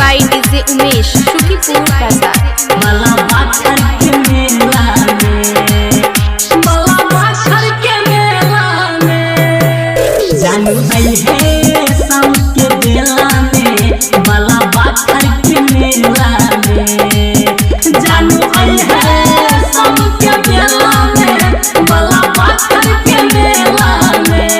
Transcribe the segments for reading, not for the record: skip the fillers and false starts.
By DJ Umesh Sukhipur Bazar. बाला बाखर के मेला में, बाला बाखर के मेला में जानू आई है शाम के बेला में, बाला बाखर के मेला में जानू आई है शाम के बेला में, बाला बाखर के मेला में।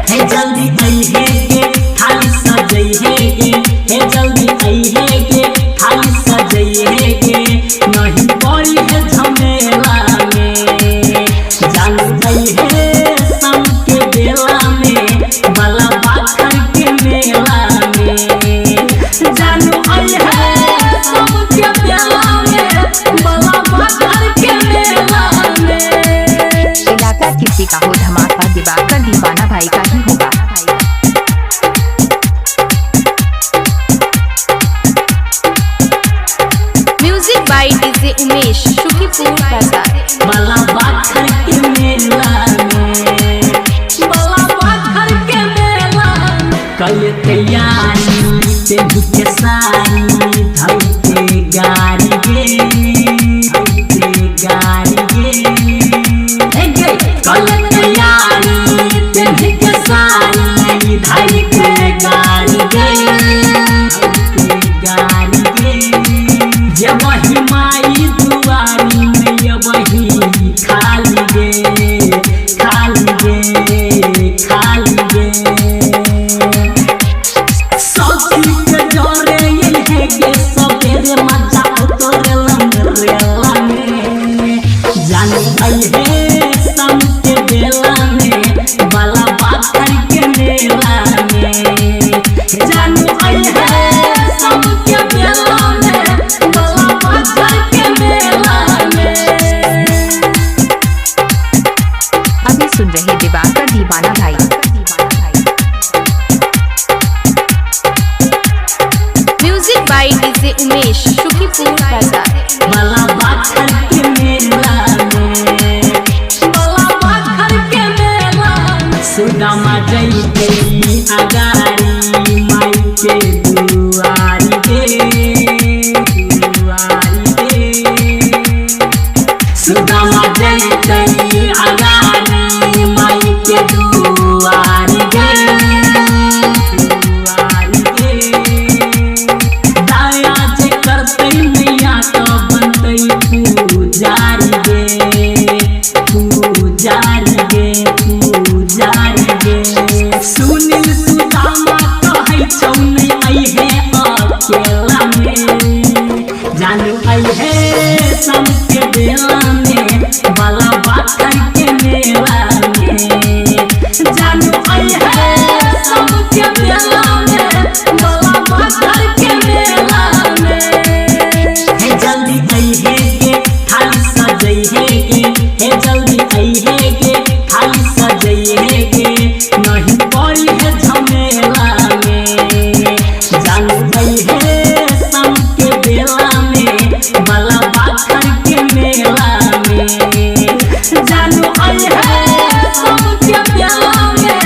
हे जल्दी आई है गे थाली सजई है गे, हे जल्दी आई है गे थाली सजई है गे, नहीं पड़ी है झमेला में जानू आई है शाम के बेला में, बाला बाखर के मेला में जानू आई है शाम के बेला में, बाला बाखर के मेला में। इलाका किसी का हो धमाका दिवाकर दीवाना भाई का ही होगा। Music by DJ Umesh Sukhipur Bazar. बाला बाखर के मेला में, बाला बाखर के मेला में कल तैयारी पेन्ही के साड़ी धई के गाड़ी गे, धई के गाड़ी गे, हे गे कल तैयारी पेन्ही के साड़ी धई के गाड़ी गे, धई के गाड़ी गे, जे वही माई दुआरी में ये वही खाली गे, खाली गे, खाली गे। सखी के जरे ये है गे सबेरे मजा उतरे लंगरेला में जानू आई है शाम के बेला में, बाला बाखर के मेला में जानू आई है शाम के बेला में, बाला बाखर के मेला में। अभी सुन रहे दिवाकर दीवाना भाई। Music by DJ Umesh Sukhipur Bazar. बाला बाखर के मेला में, बाला बाखर के मेला में सुदामा जइते अगारी माई के दुआरी गे, दुआरी गे, सुदामा जइते अगारी माई के दुआरी गे, दुआरी गे। दया जे करतै मैया तऽ बनतै पुजारी गे, पुजारी गे, पुजारी गे। सुनील सुदामा कहै छौ नै अइहे अकेला में जानू अइहे शाम के बेला में, बाला बाखर के मेला में जानू अइहे शाम के बेला में, बाला बाखर के मेला में। हे जल्दी अइहे गे थाली सजई है गे, हे जल्दी अइहे गे थाली सजई है गे, नहीं पड़ी है झमेला में जानू अइहे शाम के बेला में, बाला बाखर के मेला में जानू अइहे शाम के बेला में,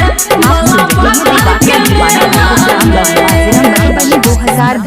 आप बाला सुन रहे हैं बाखर के दिवाकर दीवाना मेला भाई को में। 2000।